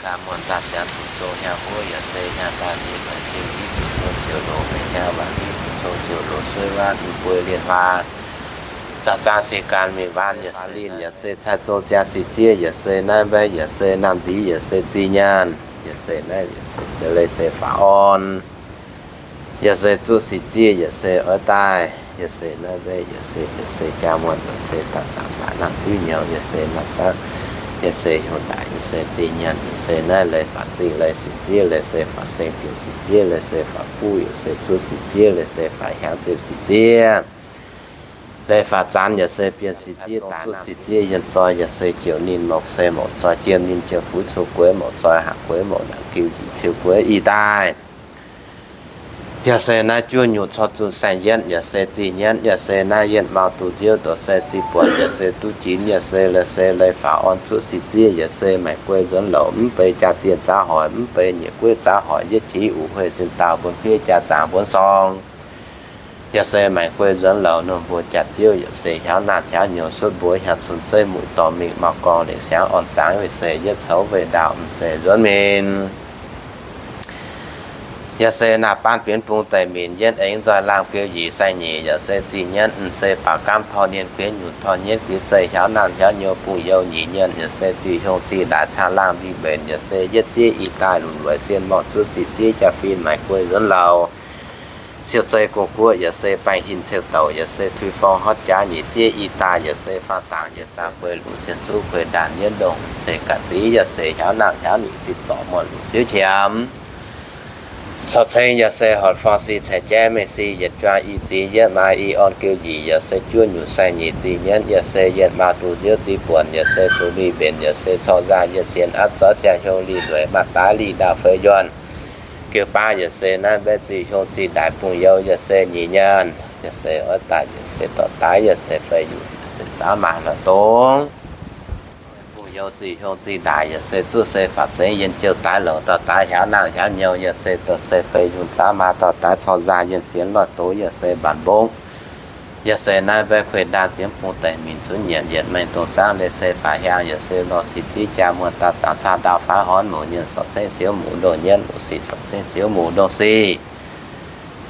Ganh muonh daaih siangx zuqc zong hnyangx-huov yaac se hnyangx-daaih, ninh maiv cing hiuv zuqc zong jiouc loz, maiv hnyangx waac hiuv zuqc zong jiouc loz, suiv waanv mv buo lienh huaa, zaah zaang se ganh mingh waanv yaac se ninh yaac se cai zong ziangx sic zieqv yaac se naaiv mbaeqv yaac se naamh nziv yaac se zinh nyaanh yaac se naaiv yaac se ziex leiz se faaux orn. Yaac se zuqv sic zieqv yaac se oix daaih, yaac se naaiv mbaeqv yaac se, yaac se jaa muonh yaac se daaih zaangc baac naamh duqv nyouz yaac se naamh zaangv, yaac se hiuv daaih yaac se zinh nyaanh yaac se naaiv leiz faaux zingh leiz sic zieqv leiz se faaux seng bieqc sic zieqv leiz se faaux buv yaac se zuqv sic zieqv leiz se faaux hiaangx ziepc sic zieqv. Leiz faaux zanx yaac se bienh sic zieqv daaih zuqv sic zieqv yienh zoi yaac se jiouc ninh mouc se mouc zoi jiem ninh jiouc fuv cuv gueix mouc zoi haac gueix mouc naanc giu njiec ciu gueix ih daaih. Yaac se naaiv juov nyungc corc zuqc saeng-yietv yaac se zih nyienv yaac se naaiv yienh mau duqv nziouv doqc se zih buonc yaac se duqv jinx yaac se leiz se leiz faaux orn zuqv sic zieqv yaac se maengc guei nzuonx louc mv bei jaa-zienh zaav hoic mv bei nyeic gueiv zaav hoic yietv qiex uqc huei sin daauh mbuonx fiev jaa zaangc mbuonx sorng. Yaac se maengc guei nzuonx louc ninh mbuo jaax-ziouv yaac se hiaauv naamh hiaauv nyouz cuotv mbuo hiaangx cun zeiv muc dorh mingh mauh gorngv leic siangx orn zaangc yaac se yietv coux weih ndaauh m'seix nzuonx mingh. Yaac se naaiv baan fienx bung deic minc yietv aengx nzoih laangh biouv yie saeng-nyeic yaac se zih nyienv m'seix baac gaamv torh nienh guiex nyungc torh nyienv guiex zeih hiaauv naamh hiaauv nyouz bungx-youz nyic nyienv yaac se zih hiong zih ndaaix caangh laangh mbiv mbenc yaac se yietv zieqv ih daaih lunc lueic sien morngh zuqv sic zieqv jaa-fin maengc guei nzuonx louc. Siou zei gong guoqv yaac se baengh hin ciou douc yaac se tui forng hotv jaax nyic zieqv ih daaih yaac se faang dangx yaac se bueix luc cien zuqv kueix ndaanc nyienv ndongh se ga'ziv yaac se hiaauv naamh hiaauv nyic sic zorc muonh luc ziouv qiemx. Caux ceng yaac se horc forng si ceix jaiv mengh si yietc juang i ziex yietv maa i orn geu nyic yaac se juov nyungc saeng-nyeic zih nyienv yaac se yienh maa duqv nziouv zih buonc yaac se sung lih mbenc yaac se corc nzangh yietc sienx apv zorqv siang hiong lih lueic maaih daaih lih ndaauh fei yuonh. Geu baav yaac se naaiv mbaeqv zih hiong zih ndaaix bungx-youz yaac se nyic nyaanh, yaac se oix daaih yaac se dorh daaih yaac se fei yunh yaac se zaamv maaih lorh dongh. Bungx-youz zih hiong zih ndaaix yaac se zuqv se faaux zengx yienh jouh daaih louc dorh daaih hiaauv naamh hiaauv nyouz yaac se dorh se fei yunh zaamv maaih dorh daaih corc nzangh yienh sienx lorh dongh yaac se mbaanc mbongv. Yaac se naaiv mbaeqv kueix ndaanh bienv bung deic minc cunv nyienc yietc maengh dongh zaangv leiz se faaux hiaangx yaac se lorh sic zieqv jaa muonh dauh zaangc caa ndaauh faix horn mouc nyienc sorc cengv siouv mouc ndongh nyienv mouc sic sorc cengv siouv mouc ndongh sic.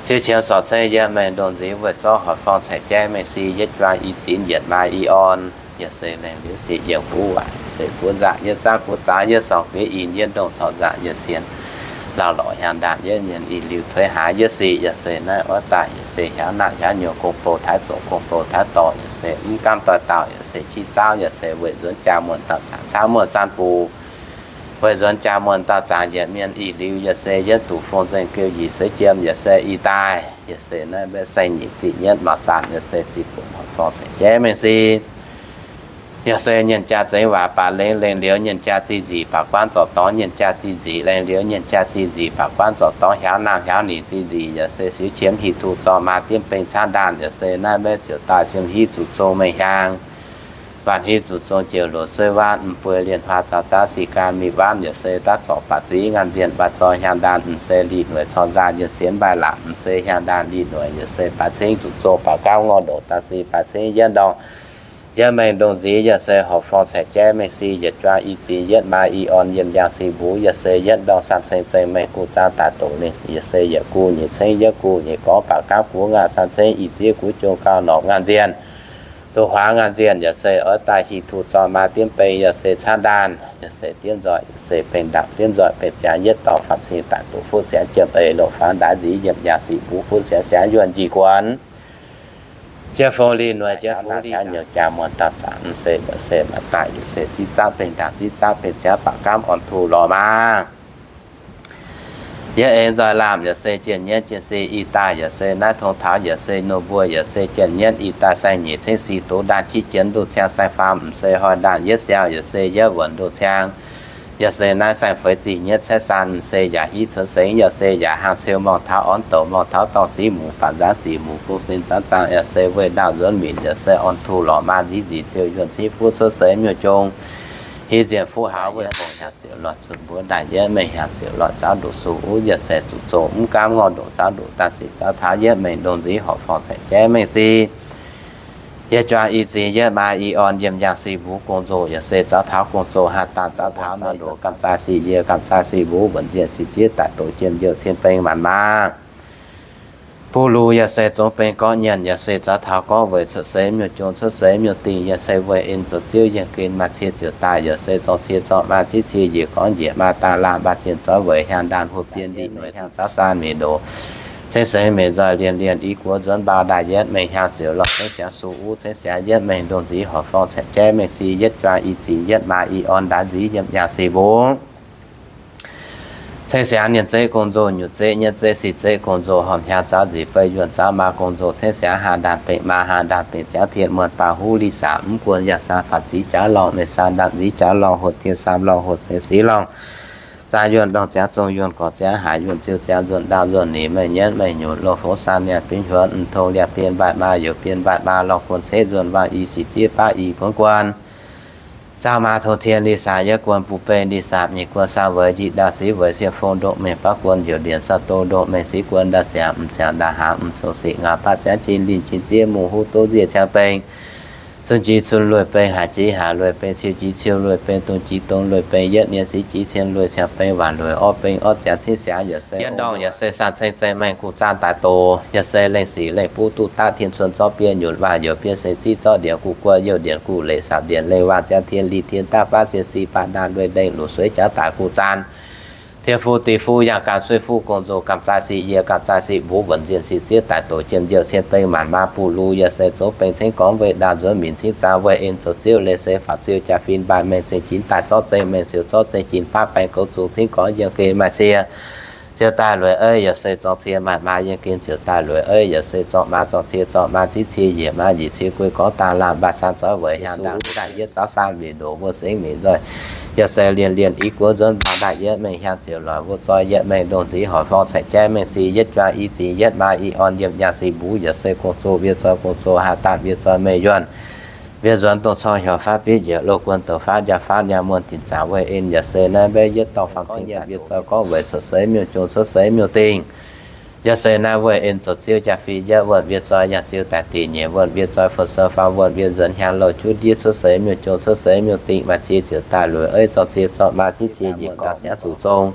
Siou qiemx sorc cengv yienh maengh ndongh nziv weic zorqv horc forng ceix jaiv mengh si yietv juang i zinx yietc maa i orn. Yaac se laengz liuz sic yienc huv waaic se buov nzangc yietv zaangv buov zaangv yietv sorng gueix ih yietv ndongh corc nzangc yietc sienx lauh lorqc hiaangx ndaanh yietv mienh ih liuz tueix haaix yietv sic yaac se naaiv oix daaih yaac se hiaauv naamh hiaauv nyouz gong-bou taaix zoqc gong-bou taaix dorh yaac se mv gaamv doix dauh yaac se qiex zaauv yaac se weic nzuonx jaa muonh dauh zaangc caav muonh saan buc. Weic nzuonx jaa muonh dauh zaangc yietc mienh ih liuz yaac se yietv duqv fong nzengc geu yie se jiem yaac se ih daaih yaac se naaiv mbaeqv saeng-nyeic zih nyienv maux zaanc yaac se zih buonc horc forng ceix jaiv mengh si. Yaac se nyienc jaa zengx waac baac lengx, lengh liuz nyienc jaa zih nzic baac guaanv zorc dorngx, nyienc jaa zih nzic lengh liuz nyienc jaa zih nzic baac guaanv zorc dorngx hiaauv naamh hiaauv nyic zih nzic yaac se siouv qiemx hieh tuh zorqv maa diemv beng caanv ndaanh yaac se naaiv mbaeqv ziouc daaih siemv hiuv zuqc zong mengh hiaang. Waanc hiuv zuqc zong jiex loz sueiv waanv m'buo lienh huaa zaux zaanv sic gaanv mingh waanv yaac se daav zorc baac ziv ngaanc nzienh baac zoi hiaang ndaanh m'se lih noic corc nzaaih yienh sienx mbaih laatc m'se hiaang ndaanh lih noic yaac se baac cingv zuqc zong baac gaamv ngorc ndoqc daaih sic baac cingv yietv ndorngh. Yietv maengh ndongh nziv yaac se horc forng ceix jaiv mengh si yietc juang i zin yietv maa i orn yiem njang sic mbuv yaac se yietv ndorngh san ceng zengh maengh guv zaang daaih doqc lengh yaac se yietc guv nyeic cengv yietv guv nyeic gorngv baac gaamv guv ngaanc san cengv i zieqv guv jong gauh norqc ngaanc nzienh. Doqc huaax ngaanc nzienh yaac se oix daaih hieh tuh zorqv maa diemv beng yaac se caanv ndaanh yaac se diemv nzoih yaac se beng ndapc diemv nzoih beng ziangx yietv dorngh faam cing daaih doqc fuqv siangx jiem eix loqc faanx ndaaiv nziv yiem njang sic mbuv fuqv siangx siangx yuonh njiec guonx. Jiex fungx lih noic, jiex fungx lih nyouz jaa muonh dauh zaqc, m'seix mbuoqc seix maaih daaih, yietc seix zipv zaangv bengh ndaangc, zipv zaangv bengh ziangv baac gaamv orn tuh lorz maah. Yie aengx nzoih laamh, yaac se jien nyienv jien si i daaih, yaac se naaiv tong taux, yaac se nor mbuo, yaac se jien nyienv i daaih saeng-nyeic ceng si doz ndaanh qiex jienv nduqv ciang saeng-faam, m'seix hnoi ndaanh yietv siang, yaac se yietv wuonh nduqv ciang, yaac se naaiv saeng-feix zih nyietv caeqv saan, m'seix yaac hiv cunx sengx, yaac se yaac hlang ceu morngh taux orn douc, morngh taux dorngh sic muc, baac nzangv sic muc, bung sin zanv zaang, yaac se weih ndaauh nzuonx minc, yaac se orn tuh lorz maa nziv nzic ziouc yuonh cingv fuqv cuotv seix miuc-jong, hiv nzienh fuqv hauz weih mbong hnyangx ziouc lorz zuqc mbuov ndaaih yietv mengh hnyangx ziouc lorz zaux ndoqc suh uv, yaac se zuqc zong mv gaamv ngorc ndoqc zaux ndoqc daaih sic zaux taux yietv mengh ndongh nziv horpc forng caeqv jaiv mengh si. Yietv juang i zingx yietv maa i orn yiem yangh si mbuv gong-nzou, yaac se zaux taux gong-nzou haaix dangh zaux taux mengh ndoqc gamh zaaih sic yie gamh zaaih sic mbuv wuonc nzienh sic zieqv daic doqc jiem njiouh cien beng maanc maa. Buv lux yaac se zong beng gorqv nyienh, yaac se zaux taux gorqv weic cuotv seix miuc-jong cuotv seix miuc-dingh, yaac se weih en zoux ziouv yienh gen maaih cie ziouc daaih, yaac se zorng cie zorng maa zieqv cie njiec gorngv njiec maa daaih laanh mbaah zienh zoih weic hnyangx ndaanh huoqc bienh ndih noic hnyangx zaux saan meic ndoqc ceng seix meic nzoih lienh lienh i guoqv nzuonx mbau ndaaih yietv mengh hnyangx ziouc lorz ceng siangx suh uv ceng siangx yietv mengh ndongh nziv horpc forng caeqv jaiv mengh si yietv juang i zingx yietv maa i orn ndaaiv nziv yiem yangh si mbuv. Ceng siangx nienh zeqv gong-nzou, nyutc zeqv nyietv zeqv sic zeqv gong-nzou, horpc hnyangx zaux nzic fei yuonh zaux maa gong-nzou, ceng siangx haah ndaanh bengh maa haah ndaanh bengh ziangv tien muonh baac huv li saac mv guon yaac saan faatv ziv jaav lorngh mengh saan ndaanh nziv jaav lorngh hoc tien saam lorngh hoc seix siv lorngh zaah yuonh lorngh ziangv zong yuonh gorx ziangv haaix yuonh ziouc ziangv nzuonx ndaauh nzuonx nyic mengh nyienv mengh nyutc longh fongx saan niaa bingv huonx m'tong liangh bienh mbaaih maa youz bienh mbaaih maa lorngh guon ceix nzuonx waac i sic zieqv baav i buonv guon zaux maa tong tien li saac yietv guon buv beng li saac nyic guon saau weic njiec ndaauh siv weic siec fong ndongh mengh baav guon njoux ndienx saau do ndongh mengh siv guon ndaauh siangx m'ziangx ndaauh haangx m'zungh sic ngaux baav ziangv jin linh jin zieqv mungh huv doqv nzieqc ciang beng cun jiex cun lueic beng, haaix jiex haaix lueic beng, ciou jiex ciou lueic beng, dongh jiex dongh lueic beng, yietv nien siv jiex cien lueic ciang beng, waanc lueic orv beng, orv ziangx cingv siangx yaac se ndorngh, yaac se saan ceng zeng mengh guv zaanh daaih doz, yaac se lengh sic lengh buv duqv daav tien cuon zorqv biei nyutc, waah youz biei seng ziqv zorqv ndienx guv guoqv youh ndienx guv leic saapv ndienx lengh waah ziangx tien li tien daav baav sien sic baac ndaanh lueic ndengh luc sueiv jaax daaih guv zaanh. Tien fuqv dih fuqv yangh ganh sueiv fuqv gong-nzou gamh zaaih sic yie gamh zaaih sic mbuv wuonc nzienh sic zieqv daic doqc jiem njiouh cien beng maanc maa buv lux, yaac se zouv beng cingv gorngv weih ndaauh nzuonx minc cingv zaang weih en zoux ziouv leiz seix faatv ziouv jaa-fin mbaaih mengh zengc jinx daaih zorqv zengc mengh ziouc zorqv zengc jinx baav baeng goux zungx cingv gorngv yiem geh maaih cie ziouc daaih lueic eiv, yaac se zorng cie maaih maa yiem geh ziouc daaih lueic eiv, yaac se zorng maa zorng cie zorng maa zieqv cie njiec maa njiec cie guei gorngv daaih laanh mbaaih saan zoih weic hnyangx ndaauh ndaaih yietv zaux saan mbic ndoqc mbuo sengx mbic nzoih, yaac se lienh lienh i guoqv nzuonx mbau ndaaih yietv mengh hnyangx ziouc lorz mbuo zoih yietv mengh ndongh nziv horpc forng caeqv jaiv mengh si yietv juang i zingx yietv maa i orn yiem yangh si mbuv, yaac se gong-zoh mbienv zoih gong-zoh haah daanh mbienv zoih mengh yuonh mbienv nzuonx dongh corng hiaaux faatv bieiv njiec loz guon douc faatv njaaux faatv nyaanh muonh dinc zaangc weih en, yaac se naaiv mbaeqv yietv dorngh faam cing mbienv zoih gorngv weic cuotv seix miuc-jong cuotv seix miuc-dingh. Yaac se naaiv weih en zoux ziouv jaa-fin yietv wuonh mbienv zoih yangh ziouv daaih dingc nyeic wuonh mbienv zoih fun sou faam wuonh mbienv nzuonx hnyangx louh juv ndiev cuotv seix miuc-jong cuotv seix miuc-dingh maaih cie ziouc daaih lueic eiv zorng cie zorng maa zieqv cie njiec ndaauh siangx zuqc zong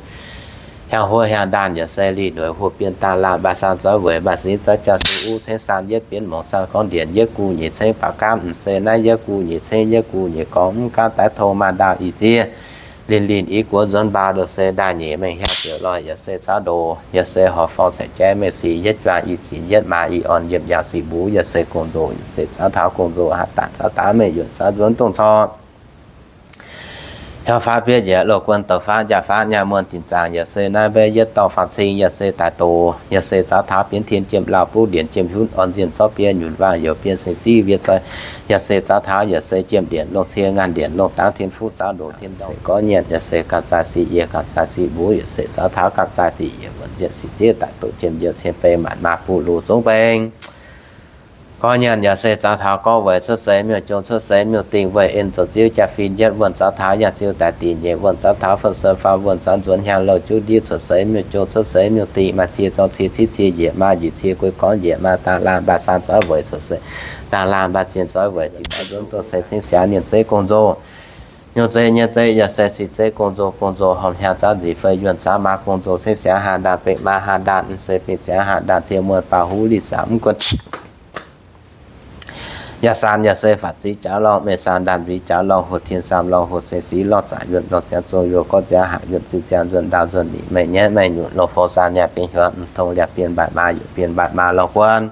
hnyangx huov hnyangx ndaanh yaac se lih lueic huv bienh daaih laanh mbaaih saan zoih weic mbaaih singx zoih jauv suh uv cengv saan yietv bienv mongc saan gorngv ndienx yietv guv nyeic cengv baac gaamv m'seix naaiv yietv guv nyeic cengv yietv guv nyeic gorngv mv gaamv daaih tong maaih ndaauh ih ziev linh linh i guoqv nzuonx mbau ndoh se ndaaih nyeic mengh hnyangx ziouc lorh yaac se caux ndoh, yaac se horpc forng caeqv jaiv mengh si yietv juang i zingx yietv maa i orn yiem yangh si mbuv, yaac se gong-nzoh, yaac se caux taux gong-nzoh haah daanh caux taux mengh yuonh caux nzuonx dongh corng hiaaux faatv bieiv njiec loz guon douc faatv njaaux faatv nyaanh muonh dinc zaangc, yaac se naaiv mbaeqv yietv dorngh faam cing, yaac se daaih doz, yaac se caux taux bienv tien jiem lauh buv ndienx jiem hiuv orn nzienh zorqv biei nyunc waah youz biei singx ziqv mbienv zoih, yaac se caux taux yaac se jiem ndienx longh cie ngaanh ndienx longh dangv tien fuqv zaux ndoqc tien se gorngv nyienh, yaac se gamh zaaih sic yie gamh zaaih sic mbuv, yaac se caux taux gamh zaaih sic yie wuonh nzienh sic zieqv daaih doqc jiem njiouh cien beng maanc maa buv lux zungv beng gorngv nyienh, yaac se caux taux gorngv weic cuotv seix miuc-jong cuotv seix miuc-dingh weih en zoux ziouv jaa-fin yietv wuonh caux taux yangh ziouv daaih dingc nyeic wuonh caux taux fun sou faam wuonh caux nzuonx hnyangx louh juv ndiev cuotv seix miuc-jong cuotv seix miuc-dingh maaih cie zorng cie zieqv cie njiec maa njiec cie guei gorngv njiec maa daaih laanh mbaaih saan zoih weic cuotv seix daaih laanh mbaaih zienh zoih weic dingc caux nzuonx dongh se cengx siangx nienh zeiv gong-nzoh nyungc zeiv nyei zeiv yaac se sic zeiv gong-nzoh gong-nzoh horpc hnyangx zaux nzic fei yuonh zaux maa gong-nzoh cengx siangx haah ndaanh bengh maa haah ndaanh m'seix bengh ziangx haah ndaanh tien muonh baac huv li saac mv guon yaac saan yaac se faatv ziv jaax lorngh mengh saan ndaanh nziv jaax lorngh hoc tien saam lorngh hoc seix siv lorngh zaangc yuonh lorngh ziangx zong yuonh gorngv ziangx haah yuonh ziux ziangx nzuonx ndaauh nzuonx nyic mengh nyienv mengh nyutc longh fongx saan niaa bingv huonx m'tong liangx bienh mbaaih maa youz bienh mbaaih maa lorngh guon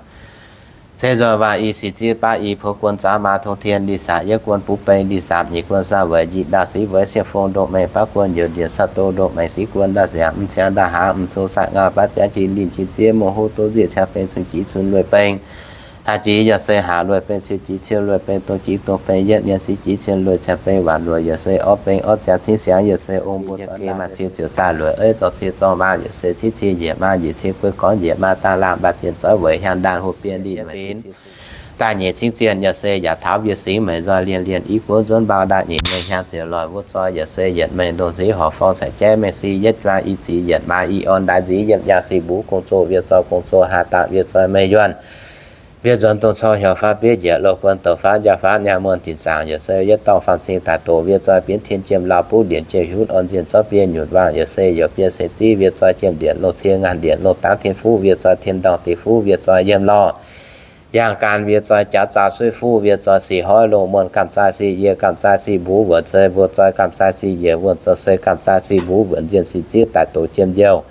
Ceix nzoih waac i sic ziev baav i, pou guon zaav maa tong tien, li saac yietv guon buv beng, li saam nyic guon saah weic, njiec ndaauh siv weic siec fong ndomh mengh baav guon, youc ndiev saah doh ndomh mengh siv guon, ndaauh siangx m'ciangx ndaauh haaz m'zung saah ngau baav ziangx jin linh jin ziev mouh huv duqv nziev ciangx beng cun jiex cun lueic beng. Haaz jiex yaac se haaz lueic beng, cie jiex cie lueic beng, dongh jiex dongh beng, yietv nyanc siv jiex cien lueic ciangx beng, waanc lueic yaac se orv beng, orv ziangx cingv siangx yaac se ong mbuo zoi geh maaih cie ziouc daaih lueic, eiv zorc cie zorc maa yaac se cingv cie njiec maa, njiec cie guei gorngv njiec maa, daaih laangh mbaah zienh zoix weic hiaang ndaanh hoh bienh linh lueic cingv daaih nyeic cingv zienh yaac se yaac taux mbienv singx meic nzoih lienh lienh i guov nzuonv mbau ndaaih nyeic mengh hiaang ziouc loic wuov zoi yaac se yietc mengh ndongc nziex horc forng caiv jaiv mengh si yietv juang i zic yietc maa i orn ndaaix nziv yiem yangh sic mbuv gong-zoh wiev zoi gong-zoh haa daaih wiev zoi mengh yuonh. Wiev nzuonx dongh cor hiuv faatv bieiv njiec loz guon douc faatv njaaux faatv nyaah muonh dinc zaangc yaac se yietv dorngh faam cing daaih doqc wiev zoi bienv tien jiem lauh buv ndienc jiem hiuv orn nzienh zorv biei nyutc waangh yaac se youc biei se ziv wiev zoi jiem ndienc loz cie ngaanh ndienc loz dangv tien fuv wiev zoi tien ndorngh deix fuv wiev zoi yiem lorh yaangh gan wiev zoi jaax zaux suiv fuv wiev zoi sic hoiv longh muonh gamh zaaih sic yie gamh zaaih sic mbuv wuonc se mbuo zoi gamh zaaih sic yie wuonh zoi se gamh zaaih sic mbuv wuonc nzienh sic ziev daaih doqc jiem njiouh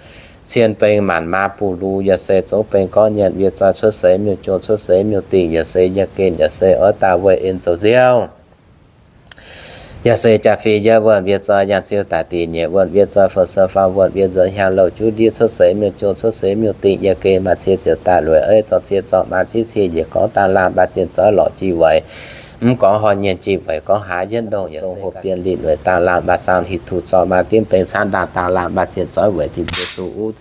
cien beng maanc maa buv lux yaac se zongv beng gorngv nyienc wiev zoi cuotv seix miuc-jong cuotv seix miuc-dingh yaac se yiem gen yaac se oix daaih weih en zoux nziouv. Yaac se jaa-fih yietv wuonh wiev zoi yangh ziuh daaih dingc nyeic wuonh wiev zoi fou sou faam wuonh wiev nzuonx hiaang louh juv ndiev cuotv seix miuc-jong cuotv seix miuc-dingh yiem gen maaih cie ziouc daaih lueic eiv zorc cie zorc maa cingv cie njiec gorngv daaih laangh mbaah zienh zoix lorc jiex weic mv gorngv horh nyienh jiex weic gorngv haaix yietv ndongh yaac se hoh bienh linh weic daaih laangh mbaah saang hic tuc zorc maa diemv beng caanv ndaangh daaih laangh mbaah zienh zoix weic tin-jiex suh uv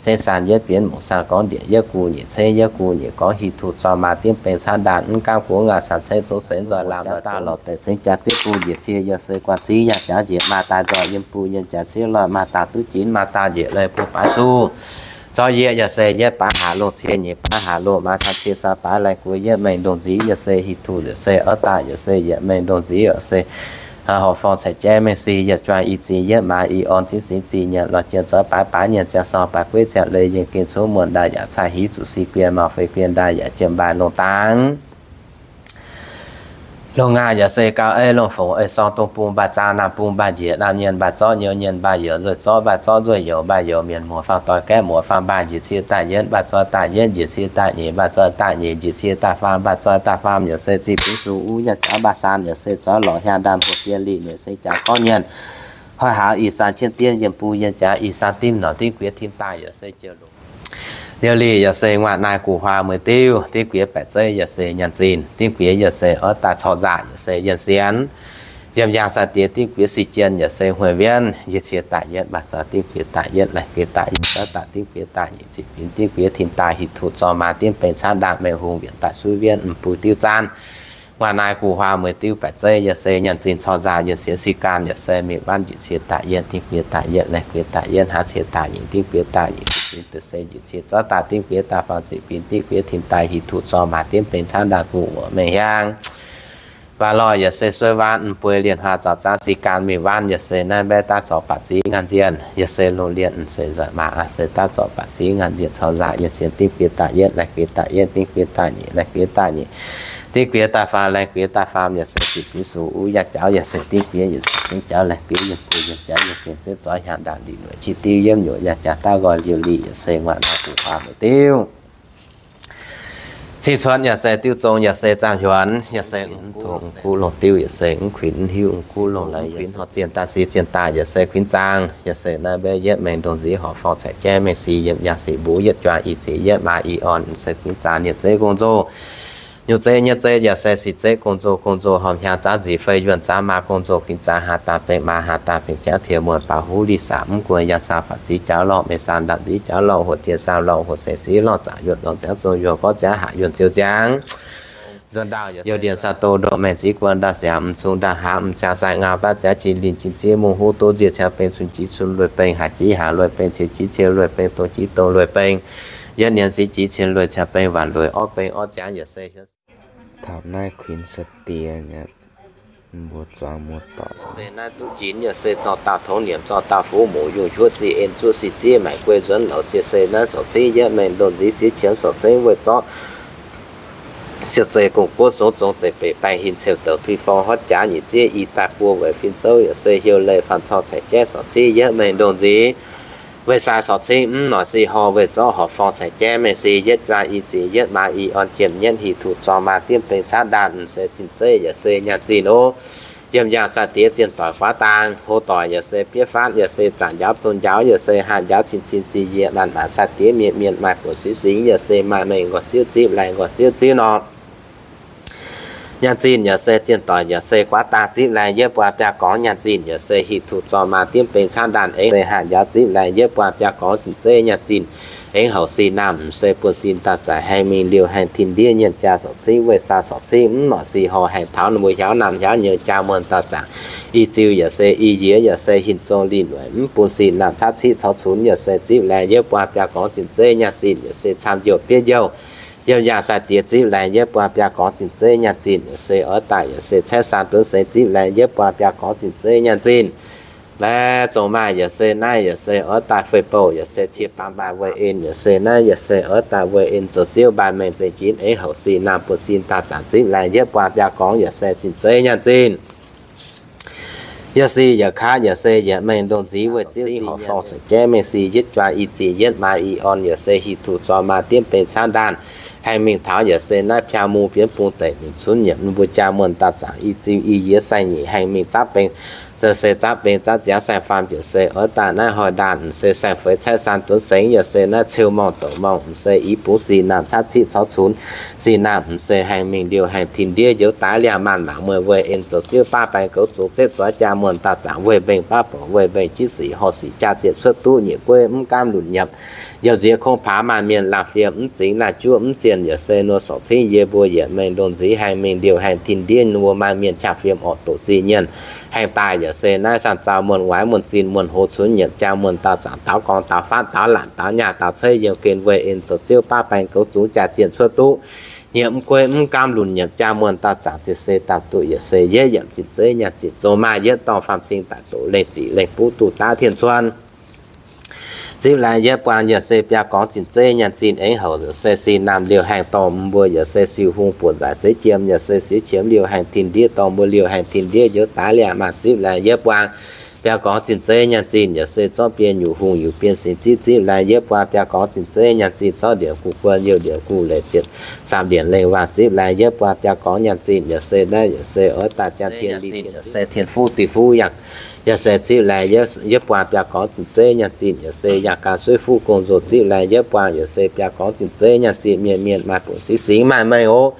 ceng saan yietv bienv mungc saang gorngv ndieqc yietv gu nyeic cengv yietv gu nyeic gorngv hic tuc zorc maa diemv beng caanv ndaangh mv gaamv gu ngaanh saang cengv zong seix nzoih laangh mbaah daaih lorc deix cengx jaax zieqv gu njiec cie yaac se guanh cingv yaac jaax njiec maa daaih nzoih yiem bun yienh jaax ciev loih maa daaih duqv jinv maa daaih njiec lei bun baaix suv zorc yie yaac se yietv baaix haac loh cie nyeic baaix haac loh maa saang cie saang baaix laih gueix yietv mengh ndongh nziv yaac se hic tuc yaac se oix daaih yaac se yietc mengh ndongh nziv yaac se horc forng caiv jaiv mengh si yietc juang i zic yietv maa i orn cingv singx zic nyanc lorh jien zoix baaix baaix nyanc ziangh sorng baaix gueiv ziangh leiz yiem gen cuotv muonh ndaaih yaac cai hiv zuqc si guien mauc fei guien ndaaih yaac jiem mbaaih longh dangx longh ngaah yaac se gauh ei longh fongc ei sorng dongh bung mbaaih zaang naamh bung mbaaih njiec naamh nyienh mbaaih zorqv nyouz nyienh mbaaih youz nzueih zorqv mbaaih zorqv nzueih youz mbaaih youz mienh muoz faam doix gaeqv muoz faam mbaaih njiec cie daaih yietv mbaaih zoi daaih yietv njiec cie daaih nyeic mbaaih zoi daaih nyeic njiec cie daaih faam mbaaih zoi daaih faam yaac se ziqc bingv sux uv yaac jaax mbaaih saan yaac se zoux lorc hiaang ndaanh hoh bienh linh nyeic se jaax gorngv nyienh hoih haaz ih saan qienv dien yiem bung yienh jaax ih saan dimv norqc dimv guiex tin daaih yaac se jiex longc liouh lih yaac se nguaaic naaiv gu'hua mueiz diuv, dimv guiex baeqc zeiv yaac se nyanc zinh, dimv guiex yaac se oix daaih corc nzaac yaac se yienh sienx. Yiem yaangh sai-diex dimv guiex si jien yaac se hueix wienv, yie cie daaih yietv mbaaih zoi dimv guiex daaih yietv laih guiex daaih yietv zauv daaih dimv guiex daaih nyic ziqc binx dimv guiex tin daaih hic tuc zorc maa dimv beng caanv ndaangh mengh hungh wienc daaih suiv wienv m'bui diuv zaanv. Nguaaic naaiv gu'hua mueiz diuv baeqc zeiv yaac se nyanc zinh corc nzaac yienh sienx si gaanh yaac se mingh wanv njiec cie daaih yietv dimv guiex daaih yietv laih guiex daaih yietv hnangv cie daaih nyic dimv guiex daaih nyic ziqc binx deix se njiec cie zauv daaih dimv guiex daaih faam ziqc binx dimv guiex tin daaih hic tuc zorc maa dimv beng caanv ndaangh gu'nguoqc mengh hiaang. Waac lorh yaac se sueiv waanv m'bueix lienh hnoi zaux zaanv si gaanh mingh wanv yaac se naaiv mbaeqv daav zorc baac ziex ngaanh nzienh yaac se longc lienh m'seix nzoih maa aqv se daav zorc baac ziex ngaanh nzienh corc nzaac yienh sienx dimv guiex daaih yietv laih guiex daaih yietv dimv guiex daaih nyic laih guiex daaih nyic dimv guiex daaih faam laih guiex daaih faam yaac se ziqc binx sux uv yaac jaux yaac se dimv guiex yaac se singx jaux laih guiex yiem bun yiem jaux yiem gengh zeiv zoix hiaang ndaangh ndin luoqc qiex diuv yiemv nyuoqc yaac jaax daav nqoi liouh lih yaac se nguaaic naaiv gu'hua mueiz diuv. Cing cuotv yaac se diuv zong yaac se zaangh hiuonx yaac se mv tongx mv guv longh diuv yaac se mv kuinx mv hiuv mv guv longh leiz yaac se kuinx horc zienh daaih si zienh daaih yaac se kuinx zaang yaac se naaiv mbaeqv yietv mengh ndongh nziv horc forng caiv jaiv mengh si yiem yaangh sic mbuv yietv juang i zic yietv maa i orn se kuinx zaang nyienh zeiv gong-nzou. Nyungc zeiv nyienh zeiv yaac se sic zeiv gong-nzou, gong-nzou horpc hiaang zaanv nzic fei yuonh zaanv maa gong-nzou kuinx zaang haa dangh bengh maa haa dangh bengh ziangv tie muonh baac huv li sac mv gueix yangh saang faatv ziv jaux lorngh mengh saang ndaangc nziv jaux lorngh hoc dien saang lorngh hoc seix siv lorngh zaangc yuonh lorngh ziangv zong yuonh gorv ziangv haac yuonh ziouc ziangx. Nzuonx ndaauh yaac youh ndiev saang doh ndoqv mengh siv guon ndaauh siangx m'zung ndaauh haaz m'ziangx sai ngau baav ziangv jin linh jin ziev mungh huv duqv nziev ciangx bengh cun jiex cun lueic bengh haaix jiex haaix lueic bengh cie jiex cie lueic bengh dongh jiex dongh lueic bengh yietv nyanc siv jiex cien lueic ciangx bengh waanc lueic orv bengh orv ziangv yaac se taux naaiv kuinx sai-diex nyei, mbuo zuangx muoz-doic se naaiv duqv jinx yaac se zorqv daauh tongx nyiemc zorqv daauh fuqv muc yungh hiuv zieqv en zuov sic ziev maaic guei nzuonx lorz sie se naaiv sorc cingv yietv mengh ndongh nziv siev qiemx sorc cingv weih zorqv siou zei gong-guoqv songx zong zeiv beic baengh hinc ceuv douc tui forng horv jaax nyic ziev i daaih buo weic fin zouv yaac se hiuv leiz faanh corc caiv jaiv sorc cingv yietv mengh ndongh nziv Weih sai sorc cingv mv norqc si hor, weih zorqv horqc forng ceix jaiv mengh si yietv juang i ziex yietv maa i orn jiem nyietv hic tuc zorng maa diemv beng caatv ndaanh m'seix zinh zeiv yaac se nyaanh zinh oc. Yiem yangh sai-diex zienh doic guaav dang, hlo doic yaac se biev faatv, yaac se zaangc njaaux zong njaaux, yaac se haah njaaux cin cin si yie maanc maanc sai-diex mienh mienh maaih buonc singx singx, yaac se maaih mengh nqorx siouv zipv laengz nqorx siouv zipv norqc. Nyaanh zinh yaac se zienh doic yaac se guaav dang zipv laengz yietv buang biaa gorngv nyaanh zinh yaac se hic tuc zorng maa diemv beng caatv ndaanh aengx se haah njaaux zipv laengz yietv buang biaa gorngv zinh zeiv nyaanh zinh aengx houc sin naamh m'seix buonv sin dauh zanc haengh mingh liouh haengh tin ndiev nyienx jaa sorc cingv weih sai sorc cingv mv norqc si hor haengh taux ninh mbuo hiaauv naamh hiaauv nyouz jaa muonh dauh zanc i ziux yaac se i yiex yaac se hinc zong lih nueic mv bun sin naamh caatv ciqv caux cunx yaac se zipv laengz yietv buang biaa gorngv zinh zeiv nyaanh zinh yaac se camv njouh bietv njouh. Yiem yangh sai-diex zipv laengz yietv buang biaa gorngv zinh zeiv nyaanh zinh yaac se oix daaih yaac se caeqv saan dunv sengx zipv laengz yietv buang biaa gorngv zinh zeiv nyaanh zinh. Laengz zongc maaih yaac se naaiv yaac se oix daaih fei bouh yaac se cie baamz maaih weih en yaac se naaiv yaac se oix daaih weih en zoux ziouv mbaanh mengh zengc jinv aengx houc sin naamh buonv sin dauh zanc zipv laengz yietv buang biaa gorngv yaac se zinh zeiv nyaanh zinh. Yaac si yaac kaav yaac se yaac mengh ndongh nziv weih ziouv horqc forng ceix jaiv mengh si yietv juang i ziex yietv maa i orn yaac se hic tuc zorng maa diemv beng caatv ndaanh haengh mingh taux yaac se naaiv piaa mu bienv bung deic nyic cunv nyiemc ninh mbuo jaa muonh dauh zanc i ziux i yiex saeng nyic haengh mingh zaapv beng, se zaapv beng zaapv ziangx saeng faam yaac se oix daaih naaiv hnoi ndaanh m'seix saeng-feix caeqv saan dunv sengx yaac se naaiv ceu morngh douc morngh m'seix i bungx sin naamh caatv ciqv caux cunx sin naamh m'seix haengh mingh liouh haengh tin ndiev njoux daaih liangh maanh mangc mueiz weih en zoux ziouv baav baeng goux zungx zepv zoix jaa muonh dauh zanc weih mbengh baav borc weih mbengh jiv sic horh sic jaa zienh cuotv duqv nyiec gueiv mv gaamv lunc nyiemc njoux nziex kongx paax maaih mienh laangh fiem mv zingx laangh juoqv mv zienh yaac se nor sorc cingv yie mbuo yietc mengh ndongh nziv haengh mingh liouh haengh tin ndiev ninh mbuo maaih mienh qangx fiem orqc doqc zih nyienh haengh daaih yaac se naaiv sanh zaux muonh waaiv muonh zinh muonh hoz cunx nyiemc jaa muonh dauh zanc daaux gorngv daaux faatv daaux laanc daaux nyaah daaux ceiv yiem gen weih en zoux ziouv baav baeng goux zungx jaa zienh cuotv duqv nyiemc mv gueiv mv gaamv lunc nyiemc jaa muonh dauh zanc zienh se daaih duqv yaac se yietv yiemc zinh zeiv nyaanh zinh zong maaih yietv dorngh faam cing daaih doqc lengh sic lengh buv duqv daav tien cuon. Zipv laengz yietv buang yaac se biaa gorngv zinh zeiv nyaanh zinh aengx houc yaac se sin naamh liouh haengh dorh mbuo yaac se siou hungh buoqc nzaic seix jiem yaac se siouv qiemx liouh haengh tin ndiev dorh mbuo liouh haengh tin ndiev njoux daaih liangh maanh zipv laengz yietv buang biaa gorngv zinh zeiv nyaanh zinh yaac se zorqv bienh nyungc hungh nyungc bienh singx zipv zipv laengz yietv buang biaa gorngv zinh zeiv nyaanh zinh zorqv ndienc guv guon youh ndienc guv leiz ziepc saamv ndienc lengh waangc zipv laengz yietv buang biaa gorngv nyaanh zinh yaac se naaiv yaac se oix daaih ziangh tien lih se tien fuqv dih fuqv yangh yaac se zipv laengz yietv buang biaa gorngv zinh zeiv nyaanh zinh yaac se yangh ganh suiv fuqv gong nzou zipv laengz yietv buang yaac se biaa gorngv zinh zeiv nyaanh zinh mienh mienh maaih buonc singx singx maaih mengh oc.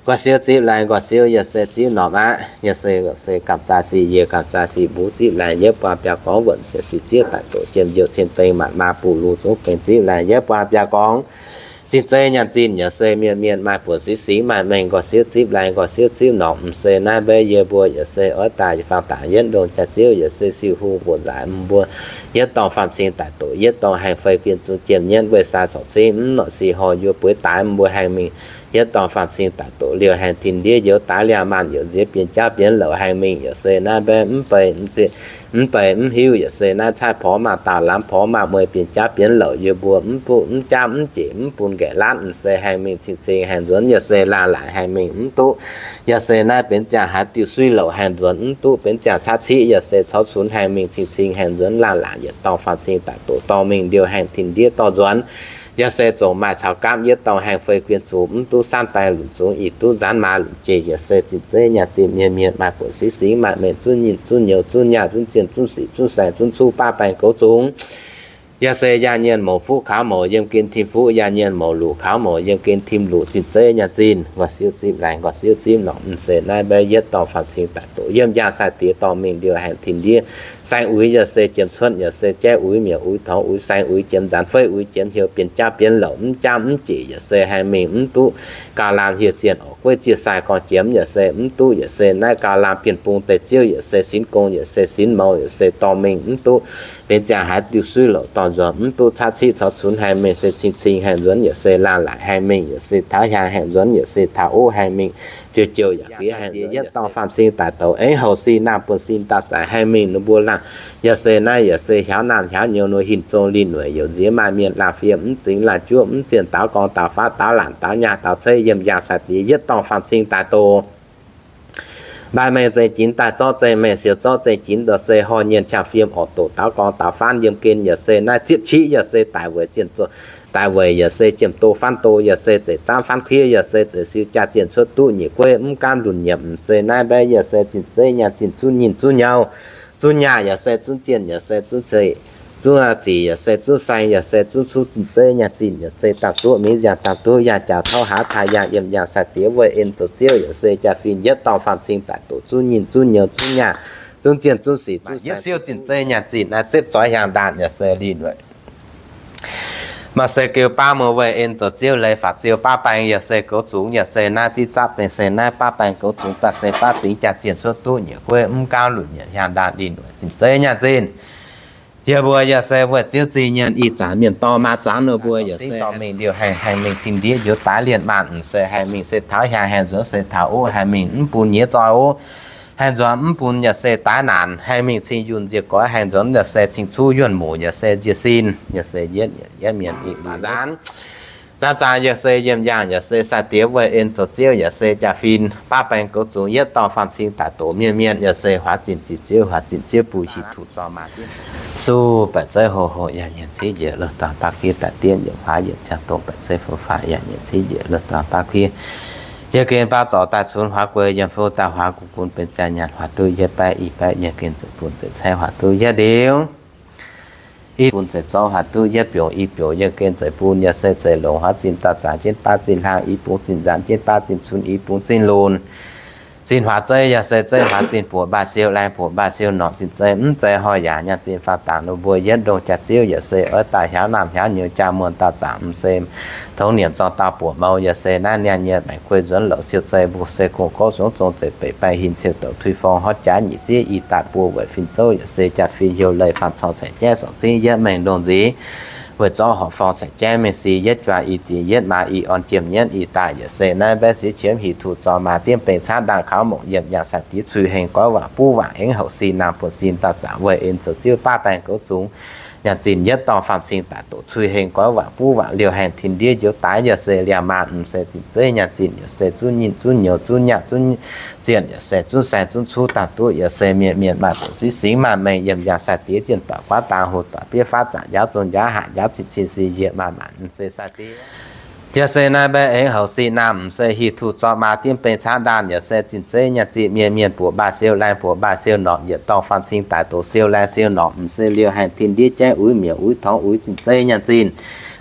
Nqoi siouv zipv laengz nqoi siouv yaac se zipv norm aqv. Yaac se, yaac se gamh zaah sic yie gamh zaah sic mbuo zipv laengz yietv buang biaa gorngv wuonc siec sic ziev daaih doqc jiem njoux cien beng maanc maa buv lungh zungv beng zipv laengz yietv buang biaa gorngv zinh zeiv nyaanh zinh yaac se mienh mienh maaih buonc singx singx maaih mengh nqoi siouv zipv laengz nqoi siouv zipv norm m'seix naaiv mbei yie mbuo yaac se oix daaih faang dangc yietv ndongh jaax ziouv yaac se siou hungh mbuoqc nzaaix mbuo yietv dorngh faam cing daaih doqc yietv dorngh haengh fei guen zungx jiem nyietv weih sai sorc cingv mv norqc sic horh yuoz bueix daaix mbuo haengh mingh yietv dorngh faam cing daaih doqc liouh haengh tin ndiev njoux daaih liangh maanh yaac nziex bienh jauv bienh louc haengh mingh yaac se naaiv mbei mv bei mv bei mv hiuv yaac se naaiv caaiv porv maah dauh lamz porv maah mueiz bienh jauv bienh louc yie mbuo mv duqv mv jaamv mv jeic mv bun nqaeqv laatv m'seix haengh mingh cing-cing haengh nzuonx yaac se laanh laaic haengh mingh mv duqv. Yaac se naaiv benx ziangh haaix diuh suiv louc haengh nzuonx mv duqv, benx ziangh caatv ciqv yaac se caux cunx haengh mingh cing-cing haengh nzuonx laanh laaic yietc dorngh faam cing daaih doqc dorngh mingh liouh haengh tin ndiev dorh nzuonx. Yaac se zongc maaih caux gaamv yietv dorngh haengh fei guen zuqc mv duqv saanv baeng lunc zungx ih duqv nzaanv maa lunc jeic yaac se zinh zeiv nyaanh zinh mienh mienh maaih buonc singx singx maaih mengh zunv nyinh zunv nyouz zunv nyaah zunv zienh zunv sic zunv saeng zunv cuv baav baeng goux zungx. Yaac se yaah nyienh mouz fuqv kaux mouz yiem gen tim fuqv, yaah nyienh mouz luqc kaux mouz yiem gen tim luqc zinh zeiv nyaanh zinh. Nqoi siouv zipv laengz nqoi siouv zipv norm m'seix naaiv mbei yietv dorngh faam cing daaih doqc yiem yaangh sai-diex dorh mingh liouh haengh tin ndiev. Saeng uix yaac se jiem cuotv yaac se jaiv uix mietc uix torngx uix saeng uix jiem nzaanx feiv uix jiem heuc bienh jauv bienh louc mv jaamv mv jeic yaac se haengh mingh mv duqv. Gauh lamh hieh zienh orqc gueiv zieh sai gorngv jiem yaac se mv duqv yaac se naaiv gauh lamh bienh bung deic ziouv yaac se sinx gong yaac se sinx mouz yaac se dorh mingh mv duqv. Benx ziangh haaix diuh suiv louc dorh nzuonx mv duqv caatv ciqv caux cunx haengh mingh se cing-cing haengh nzuonx yaac se laanh laaic haengh mingh yaac se taux hiaang haengh nzuonx yaac se taux ov haengh mingh, fiuv jouh yaac fiev haengh nzuonx yietv dorngh faam cing daaih doqc aengx houc sin naamh buonv sin dauh zaaic haengh mingh ninh mbuo laangh. Yaac se naaiv yaac se hiaaux naamh hiaaux nyouz nor hinc zong lih nueic youc nziex maaih mienh laangh fiem mv zingx laangh juoqv mv zienh daaux gorngv daaux faatv daaux laanc daaux nyaah daaux ceiv yiem yaangh sai-diex yietv dorngh faam cing daaih doqc Mbaih mengh zeiz ginx daaih zorqv zeiv mengh siou zorqv zeiv ginx ndoh se horh nyienh qangx fiem orqc doqc daaux gorngv daaux faanv yiem gen yaac se naaiv ziepc ciqv yaac se daic weic zienh zoqc daic weic yaac se jiem do faanv do yaac se zeiz zaamv faanv kuiv yaac se zeiz siou jaa zienh cuotv duqv nyiec gueiv mv gaamv lunc nyiemc mv se naaiv mbaeqv yaac se zinh zeiv nyaah zinh zunv nyinh zunv nyouh zunv nyaah yaac se zunv zienh yaac se zunv ceix zunv zic yaac se zunv saeng yaac se zunv cuv zinh zeiv nyaah zinh yaac se dangh duqv mingh ziangh dangh duqv yangh jaax tauv haav taaih yangh yiem yangh sai-diex weih en zoux ziouv yaac se jaa-fin yietv dorngh faam cing daic doqc zunv nyinh zunv nyouh zunv nyaah zunv zienh zunv sic zunv yietv siou zinh zeiv nyaah zinh naaiv zipv zoix hiaangx ndaanh yaac se linh weic Maaih se geu baav muoz weih en zoux ziouv leiz faatv ziouv baav baeng yaac se goux zungx yaac se naaiv zipv zapv bengh se naaiv baav baeng goux zungx baav se baav zingx jaa zienh cuotv duqv nyiec gueiv mv gaamv lunc nyiemc hiaangx ndaanh linh weic zinh zeiv nyaah zinh. Yie mbuo yaac se weih ziouv zingh nyienh ih zanc mienh dorh maa zaangv ninh mbuo yaac se dorh mingh liouh haengh, haengh mingh tin ndiev njoux daaih lienh maanh mv se haengh mingh se taux hiaangx haengh nzuonx se taux uv haengh mingh mv bun nyei zoih uv haengh nzuonx mv bun yaac se daaih naanc haengh mingh cing yunh nzie goix haengh nzuonx yaac se cing cuv yuonh muc yaac se nzie sin yaac se yietv yietv mienh ih zanc zanc zanc yaac se yiem yangh yaac se sai-diex weih en zoux ziouv yaac se jaa-fin baav baeng goux zungx yietv dorngh faam cing daaih doqc mienh mienh yaac se huaax zinh ziqc ziouv huaax zinh ziouv bun hieh tuc zorqv maa suv baeqc zeiv hoc hoc yaac nyiec civ njiec lov dorngx baav kuiv daaih diev njiec huaav yietc ziangh dongh baeqc zeiv fo faah yaac nyiec civ njiec lov dorngx baav kuiv yiem gen baav zorc daaih cunx huaav guei yiem fouv daaih huaav guv gunv benx ziangh nyaanh huaav duqv yietv baeqv i baeqv yiem gen zeiz bun zeiz caeqv huaav duqv yietv ndiux i bun zeiz zorqv huaav duqv yietv biongc i biongc yiem gen zeiz bun yaac se zeiz longc huaav zinh dauh zaangc jienv baav zinh hlaang i bungx zinh nzaanx jienv baav zinh cunx i bungx zinh lunc zinh huaav zeiv yaac se zeiv huaav zinh buoqc mbaaih siou laeng buoqc mbaaih siou norqc zinh zeiv mv zeiz horh yaac nyaanh zinh faah dangc ninh mbuo yietv ndongh jaa-ziouv yaac se oix daaih hiaauv naamh hiaauv nyouz jaa muonh dauh zaangc mv se tongx niemc zorng dauh buoqc mouz yaac se naaiv niaa nyienh maengx kuei nzuonx louc siou zeiv mbuo se gong gorv sungv zong zeiz beic baengh hin ciouv douc tui forng horv jaax nyic ziev i daaih buo weic fin zouv yaac se jaa-fin heuc leiz faam corng caeqv jaiv sorc zingv yietv mengh ndongh nziex weic zorqv horqc forng caeqv jaiv mengh si yietv juang i ziex yietv maa i orn jiem nyienv i daaih yaac se naaiv mbaeqv siex qiemx hieh tuc zorqv maa diemv beng caaiv ndaangh kaux mouc yiem yangh sai-diex cui heng goiv waac buv waac aengx houc sin naamh buonv sin dauh zaangc weih en zoux ziouv baav baeng goux zungx nyaanh zinh yietv dorngh faam cing daaih doqc cui heng goiv waac buv waac liouh haengh tin ndiev njoux daaix yaac se liangh maanh mv se zinh zeiv nyaanh zinh yaac se zunv nyinh zunv nyouz zunv nyaah zunv zienh yaac se zunv saeng zunv cuv dangh duqv yaac se mienh mienh maaih buonc singv singx maaih mengh yiem yangh sai-diex zienh doic guaav dangh hoc doic bieiv faatv zaangc njaaux zong njaaux haac njaaux cin cin si yietc maaih maanc mv se sai-diex yaac se naaiv mbaeqv aengx houc sin naamh mv se hieh tuc zorqv maa diemv beng caaiv ndaanh yaac se zinh zeiv nyaanh zinh mienh mienh buoqc mbaaih siou laeng buoqc mbaaih siou norqc yietc dorngh faam cing daaih doqc siou laeng siou norqc mv se liouh haengh tin ndiev jaiv uix miuc uix tongx uix zinh zeiv nyaanh zinh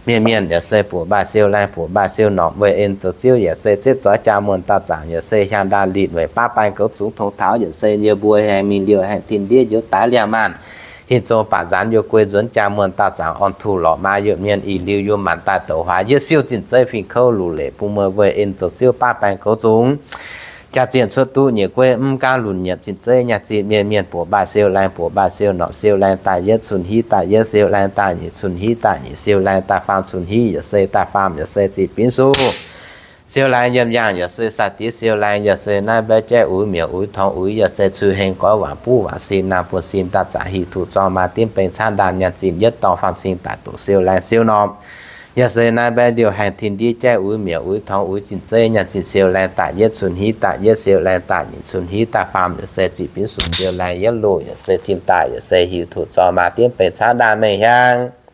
mienh mienh yaac se buoqc mbaaih siou laeng buoqc mbaaih siou norqc weih en zoux ziouv yaac se zipv zoix jaa muonh dauh zaangc yaac se hiaangx ndaanh linh weic baav baeng goux zungx tongx taux yaac se yie mbuo haengh mingh liouh haengh tin ndiev njoux daaix liangh maanh hin zong baac nzaanx yiem guei nzuonx jaa muonh dauh zaangc orn tuh lorqc maa yiem mienh ih liuz yiem maanc daaih douc huaax yietv siou zinh zeiv fingx kouv luc leic bun muonh weih en zoux ziouv baav baeng goux zungx jaa zienh cuotv duqv nyiec gueiv mv gaamv lunc nyiemc zinh zeiv nyaanh zinh mienh mienh buoqc mbaaih siou laeng buoqc mbaaih siou norqc siou laeng daaih yietv cun hiv daaih yietv siou laeng daaih nyic cun hiv daaih nyic siou laeng daaih faam cun hiv yaac se daaih faam yaac se zinh binv suv siou laeng yiem yaangh yaac se sai-diex siou laeng yaac se naaiv mbaeqv jaiv uix miuc uix tongx uix yaac se cui heng goiv waac buv waac sin naamh buonv sin dauh zaangc hieh tuc zorqv maa diemv beng caaiv ndaanh nyaanh zinh yietv dorngh faam cing daaih doqc siou laeng siou norqc yaac se naaiv mbaeqv liouh haengh tin ndiev jaiv uix miuc uix tongx uix zinh zeiv nyaanh zinh siou laeng daaih yietv cun hiv daaih yietv siou laeng daaih nyic cun hiv daaih faam yaac se zinh binv suv siou laeng yietv loh yaac se tim daaih yaac se hieh tuc zorqv maa diemv beng caaiv ndaanh mengh hiaangx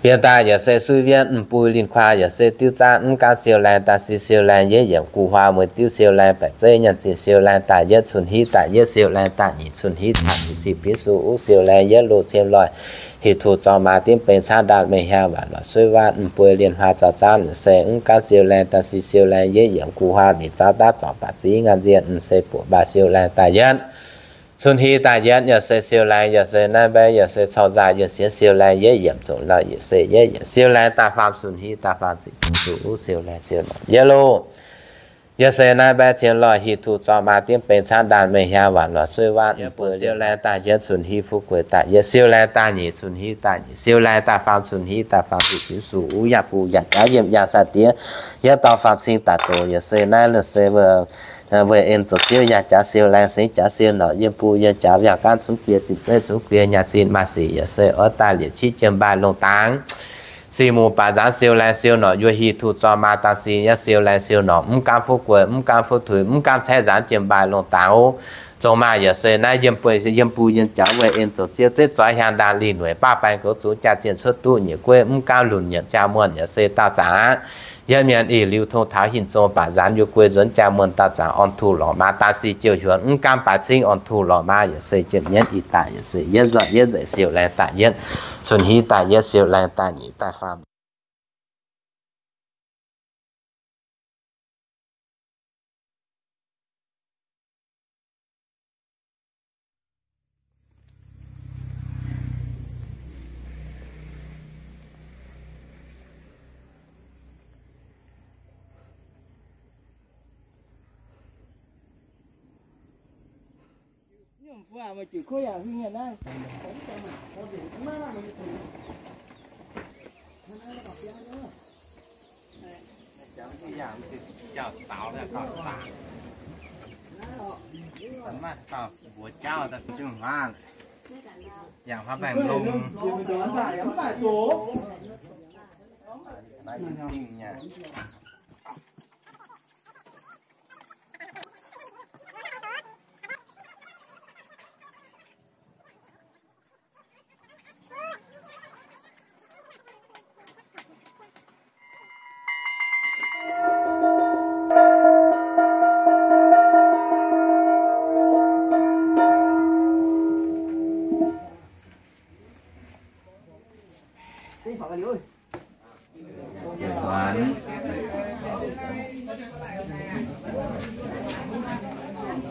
Bienh daaih yaac se suiv wietv mv buih linh kuaah yaac se diuv zaanv mv gaanv siou laeng daaih si siou laeng yietv yiemc guh huaa mueiz diuv siou laeng baeqc zeiv nyaanh zinh siou laeng daaih yietv cun hiv daaih yietv siou laeng daaih nyic cun hiv daaih nyic zinh binv suv uv siou laeng yietv loh ciem loih hieh tuc zorqv maa diemv beng caaiv ndaanh mengh hiaangx waac lorqc suiv waanv mv buih linh huaa zaux zaanv yaac se mv gaanv siou laeng daaih si siou laeng yietv yiemc guh huaa mic zaanv daav zorc baac zingv ngaanh nzienh mv se buoqc mbaaih siou laeng daaih yietv cun hiv daaih yietv yaac se siou laeng yaac se naaiv mbaeqv yaac se corc nzaaih yienh sienx siou laeng yietv yiemc zongc lauh yaac se yietv yiemc siou laeng daaih faam cun hiv daaih faam zinh binv suv uv siou laeng siou norqc yietv loh yaac se naaiv mbaeqv cien loih hieh tuc zorqv maa diemv beng caaiv ndaanh mengh hiaangx waac lorqc suiv waanv mv buih siou laeng daaih yietv cun hiv fu'jueiv daaih yietv siou laeng daaih nyic cun hiv daaih nyic siou laeng daaih faam cun hiv daaih faam zinh binv suv uv yaac buv yaac jaax yiem yangh sai-diex yietv dorngh faam cing daaih doqc yaac se naaiv lengh se weih en zoux ziouv yangh jaax siou laeng singx jaax siou norqc yiem buh yiem jaax yangh gaanv cunx guie zinh zeiv cunx guie nyaanh zinh maaih sic yaac se oix daaih liepc qiex jiem mbaaih longh dangx Sic muc baac nzaanx siou laengh siou norqc, yuoz hih tuh zorqv maa daaih sic nyei siou laengh siou norqc, mv gaamv fuqv gueix, mv gaamv fuqv tuix, mv gaamv caeqv nzaanx jiem mbaih lungh dangx oc. Zong maah, yaac se naaiv yiem buo, yiem buo yiem jaax weih en zoux zieqv zipv zoix hiaang ndaangc lih nueic baav baeng goux zuqc jaa-zienh cuotv duqv nyeic gueiv, mv gaamv lunc nyiemc jaa muonh yaac se daauh zaangc aqv. Yiem mienh ih liuz tong taux hinc zong baac nzaanx yuoz guei nzuonx jaa muonh daauh zaangc orn tuh lorqc maa daaih sic jouh hiuonx, mv gaamv baaix cingv orn tuh lorqc maa yaac se jiem nyienv ih daaih yaac se yietv nzorqc yietv nzengc siou laengh daaih yietv, sun hiv daaih yietv siou laengh daaih nyic daaih faam. Mbuox jauv daaih zungv haav, yangh haav baengh longh.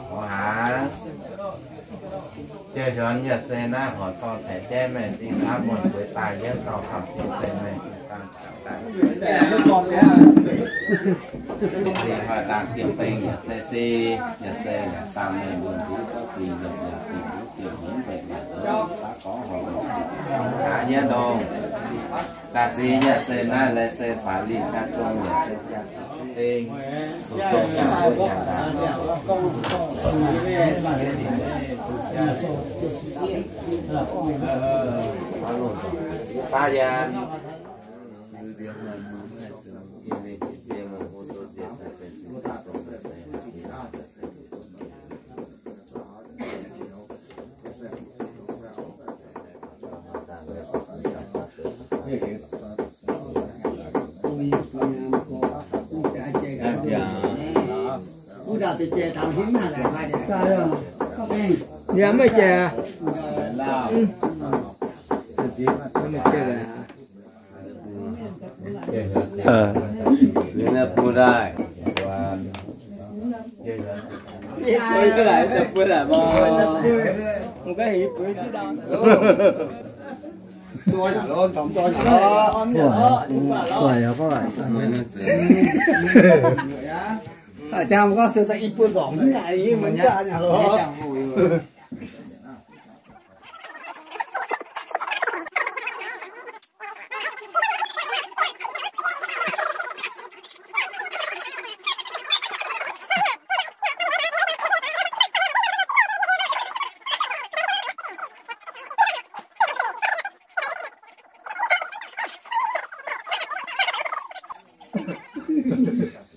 Horc haaix, jiex hiuonx yaac se naaiv horc dorh ceix jaiv maengh zingh hnamv muonh bueix daaih yietv dorh kamx zingh se maengh zingh dangh daaih. Se hoic daaih diemx beng yaac se se, yaac se yaac saam maengh mbuo nzuqc gorngv zingh yaac se nzuqc diemx mbuo mbenc yaac daaih gorngv horc longc haaix yietv ndongh. Daaih zingh yaac se naaiv lai se faix lih caa zong yaac se jaa beng.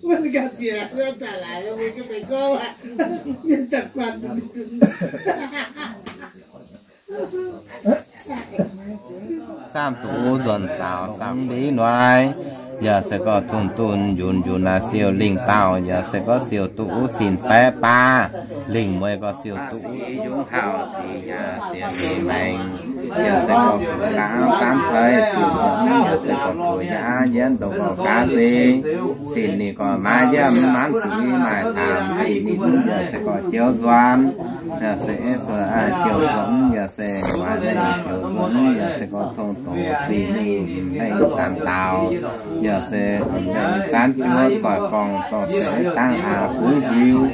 Wuov ganh bieqc wuov daaih laaix, mbuo ganh benx gorngv aqv, mienh za'guanh. Saamv duqv nzuonx saaux saamv ndiev noic, yaac se gorngv dunh dunh njunc njunc naaiv siou lingh dauh, yaac se gorngv siou duqv wuov cin baeqv baav, lingh mueiz gorngv siou duqv wuov yungz hauh ziex yaac ziex mingh maengx, yaac se gorngv gaav gaamv ceix siou nzuonx, yaac se gorngv kuv yaac yienv ndongc gorngv gaav nzengc, cin ninh gorngv maaih yiem maanv zuiz maaih taamh cin ninh yaac se gorngv jiouv nzuonx, yaac se eix zuoqc jiouv nzuonx, yaac se maaih mengh jiouv nzuonx, yaac se gorngv tong doqc zinh ninh mengh saanx daaux, yaac se mengh saanx juov zoih gorngv zorqv se dangv aqv bungx hiuv.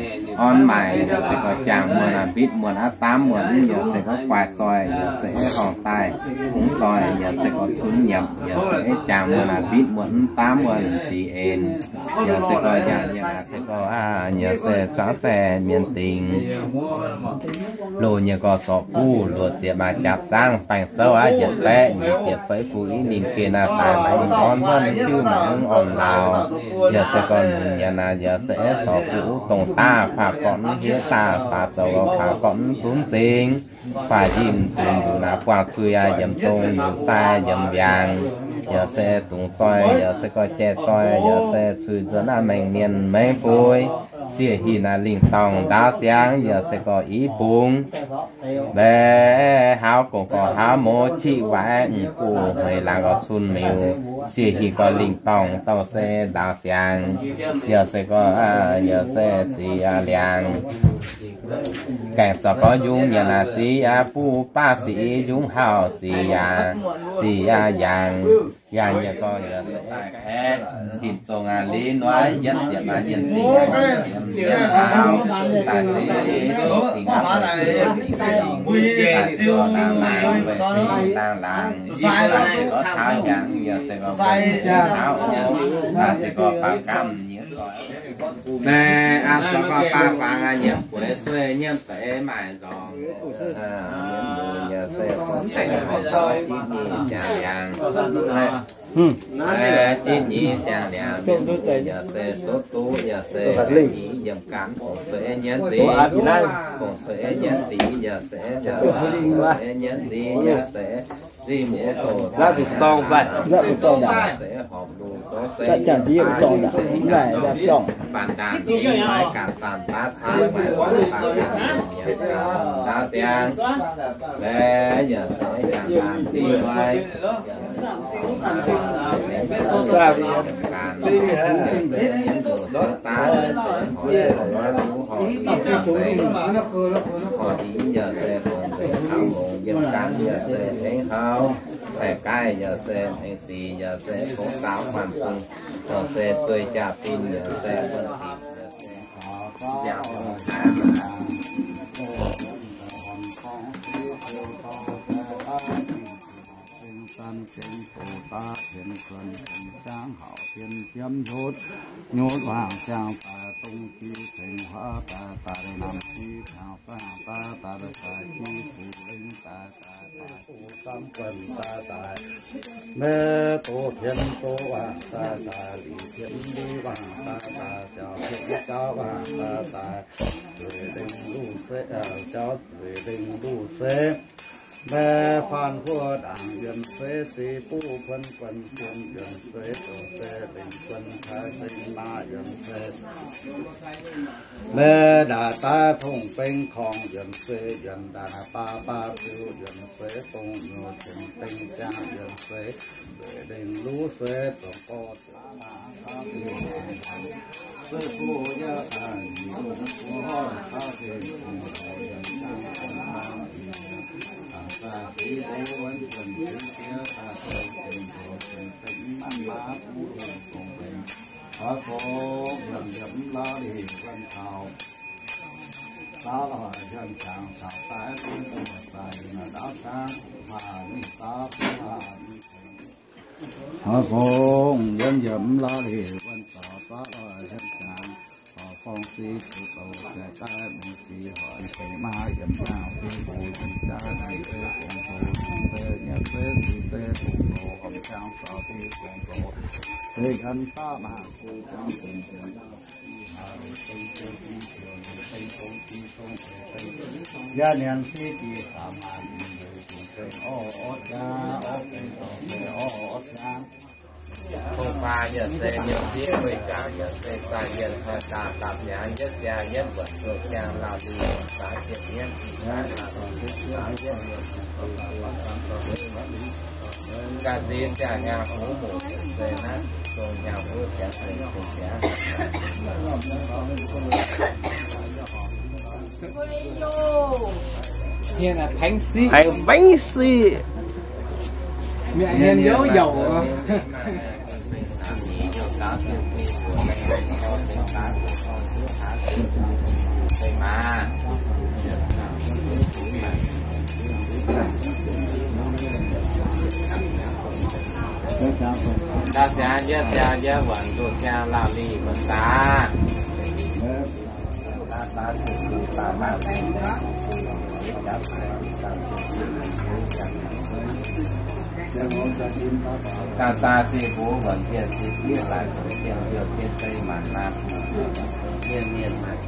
Orn maaic yaac se gorx jangx muonc aac, mbitv muonc aav, daamv muonc yaac se gorx guaaix zoih yaac se horngc daaih, kungx zoih yaac se gorx cunx nyiemc yaac se jangx muonc aac, mbitv muonc mv, daamv muonc zic en, yaac se gorx nyanc yaac se gorx yaac se zuangv zaih mienh dingc. Loz nyei gorx zorc buv, luoqc ziepc maaih jaapc zaangv baengh zouv aqv, yietc baeqv nyic ziepc feix fuqv i ninh geh naaiv daaih maaih orn wuonv jiuv maaih mv orn lauh. Yaac se gorx nungx nyanc aac, yaac se zorc buv dongh daav faah gorqv mv hiev, daav faah zoux faah gorqv mv dunv zingx. Faah yinh dunx nduqc naaiv buangh cui aac, yiem dong yaac sai yiem mbiaangx. Yaac se dungx zoih, yaac se gorx jai zoih, yaac se cui nzuonx naaiv maengc mienh maengc fuix. Sieqv hinc naaiv lingh dorngh ndaauv siangx, yaac se gorx i bung. Mbe hauv gong gorx hauv mouz qiqv waaic, mv guv hmeic laangz gorx cun miuc. Sieqv hinc gorx lingh dorngh dorh se ndaauv siangx, yaac se gorx, yaac se zic liangx. Gaengh zorc gorx yungz nyanc aac zic aac, buv baav sic yungz hauh zic yaac, zic yaac yangh. Yaac nyei gorx yaac se daaih kaeqv, hinc zongh aac, liuz noiv yietv ziepc maaih yienh zingh aac, yiem yiem hauv daaih se zingh aac, daaih se daaih laangz, daaih se gorx taux yangh, yaac se gorx taux oc, daaih se gorx faaux gamh nyei gorx. Naaiv aav, zorc gorx baav fangx aac, nyiemc bueix sueih nyiemv deix maaih nzorngx. Yaac se dongh baengh horngc daaih jitv nyic siang-liangx. Jitv nyic siang-liangx, yaac se sutv duqv, yaac se nyic yiem gan, gong-sueih nyienz zic, gong-sueih nyienz zic, yaac se, yaac se nyienz zic, yaac se zic muoz doqc, yaac se horpc lungh zoux se, faan ndaangc fai ganh zanc baav caax maaih faan ndaangc, ndaauv siang, yaac se jangx laangz zic nqoi. Mbe faan huo ndaangc yuonh se zic buv puon buonc sien yuonh se dongh se lingh buonc taaix seng maa yuonh se, mbe ndaangc daav tongh beng korngh yuonh se yuonh ndaangc baa baa ziux yuonh se dongh nyuoz ceng beng ziangh yuonh se nzueic lengh luv se dongh gorx Hnoi fongc yiem yiemc la'leic wuonh zorc baav lorh hietv jangx, zorc forng si zuqc douc zaeqc daaih mungz sic hoic tengx maa yiem jangx si mbuo yiem jaax naaic se gong zoux se nyanc se sic se gong zoux horpc jangx zorc si gong zoux se nyanc baav maa fu jangx benx benx Yaac nyanc si jiex samx maaih yietc zungv benx orv orv jaax, orv benx dorh se orv orv jaax. Tong faa yaac se nyanc si gueix jaax, yaac se zaah yienh hnoi zaah dapc mi'aqv, yietv siang yietv wuonc zoux siang laauh lui, zaah jienv yietv, zaah yietv, zaah yietv. Ga'ziex ziangh nyaah hungx muoc se naaiv zong nyaah hungx ziangx se ziangx. Paengx mbaengx sic. Mienh hmien youh youh. Da'siangx yietv siang yietv wuonc, zuqc siang lauh lih wuonc daax. Da'siangx sic-mbuo wuonc, dieh sic-fiev laaix, dieh dieh dieh sei maanc maanc, mienh mienh maanc.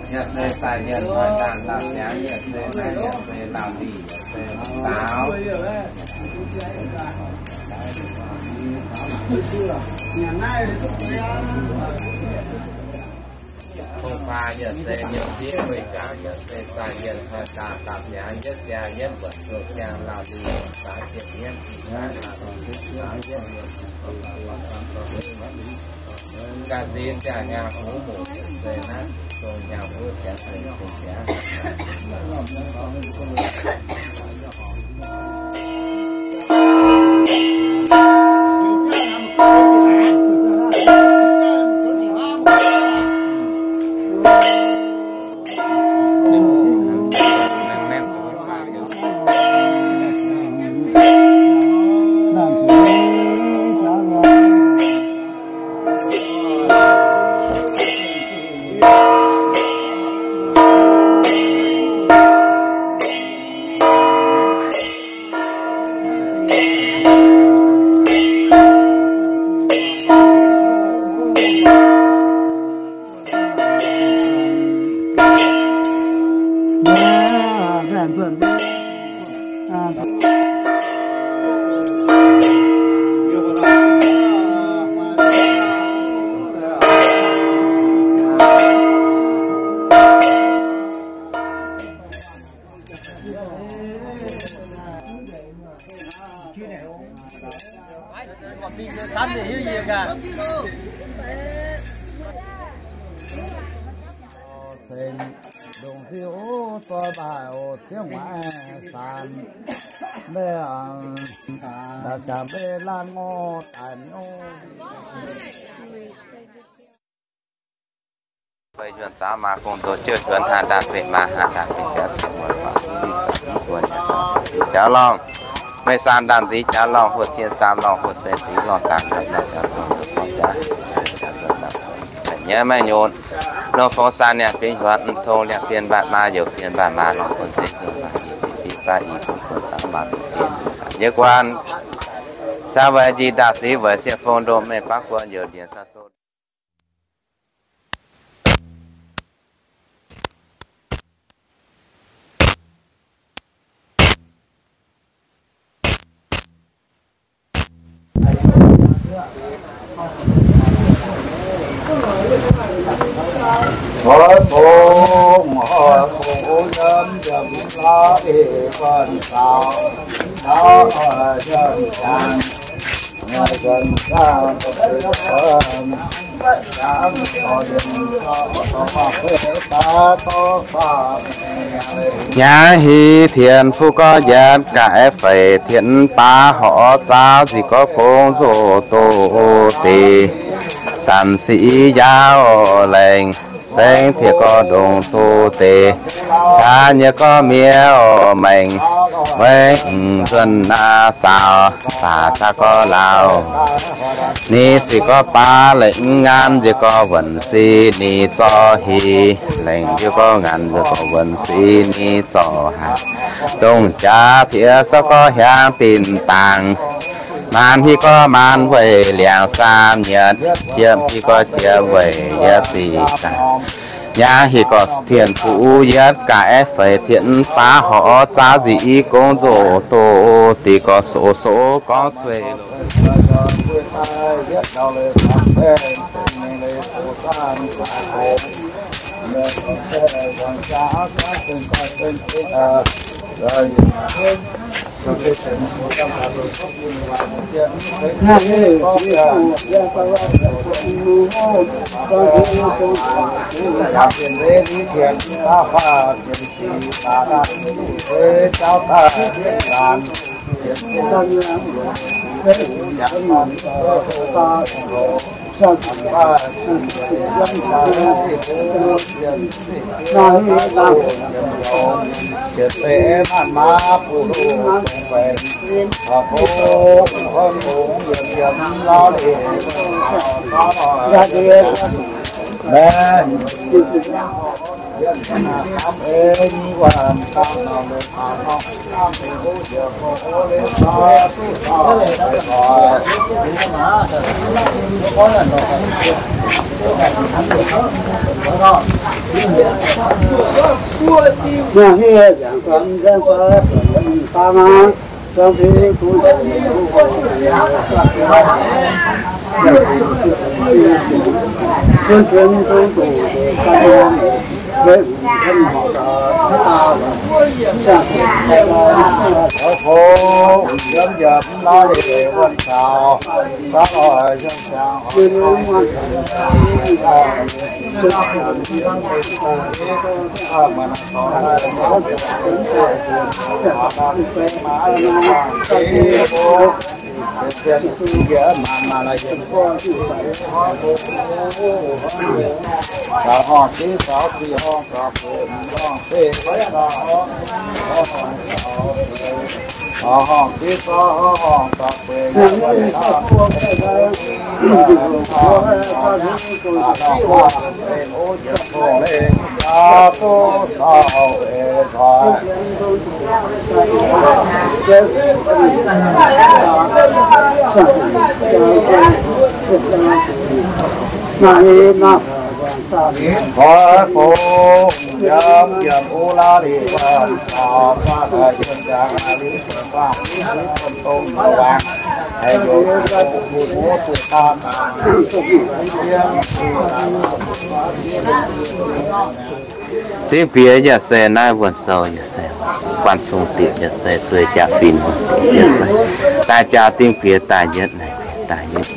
Yietv sei daaih yietv hnoi daaih lauh siangx, yietv sei naaiv yietv sei lauh lih, yietv sei daaux. Hungh faah yietv sei nyei fiev weih gaax, yietv sei daaih yietv hnoi daaih lauh siangx, yietv siang yietv wuonc, zuqc siang lauh lih, daaix jienv yietv, daaix lauh lih, daaix yietv. Ga'nziex ziangh hnyangx huv muc, se naaiv zong hnyangx huv janx zengc zingh ziangx. Tengx ndongc ziuh zoi maaih oc, ziex waac saanx mbeih, da'siangx mbeih laanh ngorc daic mingh oc. Feix njuonx zaaux maa gong-zoh, jouh njuonx haanh ndaanh feix maa, haanh ndaanh feix ziangx caux muoz-doic, mv lih seix mv buonc nyanc jaax lorngh, meih saanh ndaanh nziez jaax lorngh, huotv cien saam lorngh, huotv se nziez lorngh, zaangc njuonx lorngh, jaax zong lorngh, gorngv jaax nyiemv maiv nyunc, longx fongx saanh niangh fingx huaatv, mv tong liangx fien mbaatc maa, youc fien mbaatc maa, lorngh buonv se fien mbaatc i, fingx fingx baav i, bun buonv zaaux maa fingx fien nyei guanh, caux weic njiec ndaauh sic weic sieqv fong ndomh mengh baav guon youc ndienx saah doz. Nyaangv hic Tin-Hungh gorx yietv ga'naaiv feix tienx baav horc zaauv nzih gorx gong nzoh doz deix, sanc sic yaauv lengh, saengv fiev gorx ndongc doz deix, caax nyei gorx miev maengx, mueiz nzuonx naaiv zaaux, baac caax gorx laauh. Ninh sic gorx baav lengc ngaanv nziex gorx wuonc sic ninh zorqv hec, lengc nziex gorx ngaanv nziex gorx wuonc sic ninh zorqv haaix. Dongh jaax fiev sortv gorx hiaangx dinh dangx, maanc hic gorx maanc weic liangx saam nyienx, jiem hic gorx jiem weic yietc sic daaih. Nyaangv hic gorx Tin-Hungh yietv ga'naaiv feix tienx baav horc zaauv nzih i gong nzoh doz deix gorx sox sox gorngv sueih Dingv Biex yaac se naaiv wuonh sou yaac se guanh cong diepc yaac se zueih jaax fingx wuonh diepc yaac se daaih jaax Dingv Biex daaih yietv naaiv daaih yietv.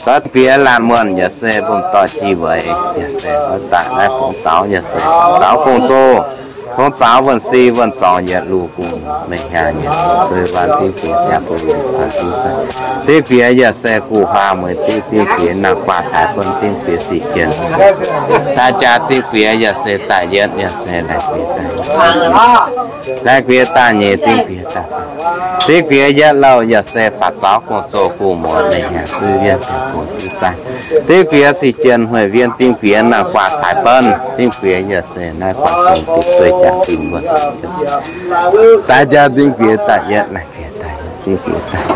Dingv Biex laanh muonh yaac se mbong doic jiex weic yaac se daaih naaiv bungx zaux yaac se zaux gong-zoh, bungx zaux wuonh si wuonh zorngx yietc luh bungx meih hnyangx yietc se waanc Dingv Biex yaac bun yietc faanx Dingv Biex. Dingv Biex yaac se guv huaang mueiz diuv, Dingv Biex naaiv guaax taaix bun Dingv Biex sic jien daaih jaax Dingv Biex yaac se daaih yietv yaac se laengz zingh daaih. Laengz Biex daaih nyeiz Dingv Biex daaih. Dingv Biex yietv louh yaac se faatv zaux gong-zoh guv muoz meih hnyangx zuiz wienh daaih bungx Dingv Biex. Dingv Biex sic jien hueic wienh Dingv Biex naaiv guaax taaix bun Dingv Biex yaac se naaiv guaax cong diepc zueih jaax fingx wuonh daaih jaax Dingv Biex daaih yietv naaiv Dingv Biex daaih.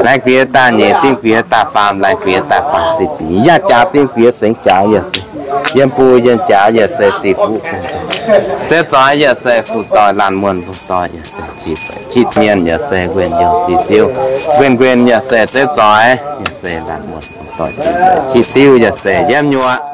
Laengz Biex daaih nyeiz Dingv Biex daaih faam, laengz Biex daaih faam ziqc bieqc yaac jaax Dingv Biex sengx jaax yaac se yiem bung yiem jaax yaac se sic fuqv bung zoux. Zeiv zoix yaac se fuqv doic laanh muonh bung doic yaac se qiex mienh yaac se nquenh youh ziqc diuv, nquenh nquenh yaac se zeiv zoix yaac se laanh muonh bung doic qiex diuv yaac se yiem nyuoqc.